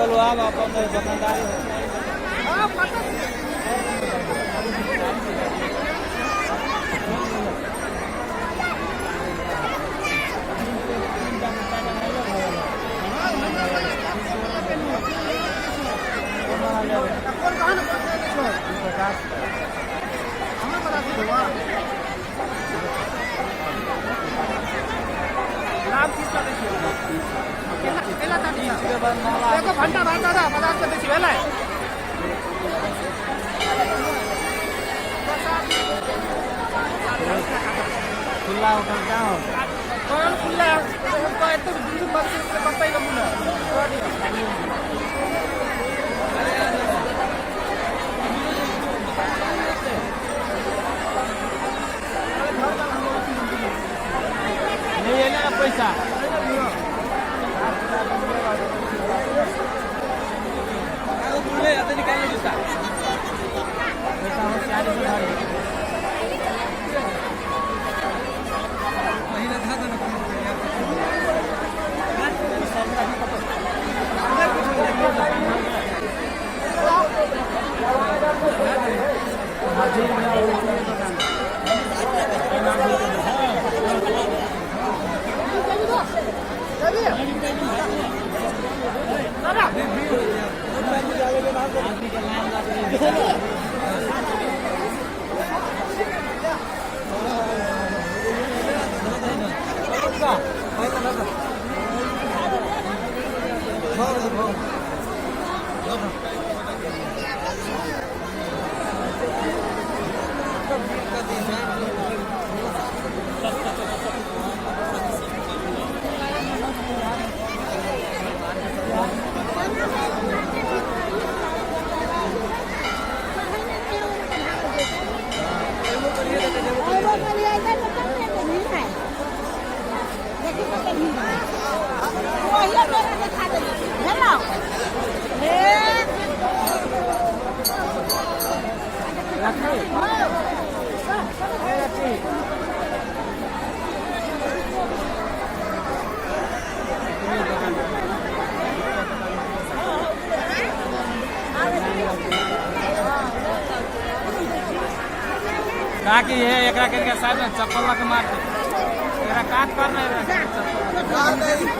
चलू आब अपन दोकानदारी। देखो भंटा भात दादा 50 के दै छी भेलै। खुला होटल कहाँ हो? कौन खुला है? एते दूर बस से कतई के मुना। नहीं है ना पैसा। पैसा होशियारी से भरी। का की है एकरा के साइड में चप्पल लगा के मार दे। एकरा काट कर ना एकरा के चप्पल।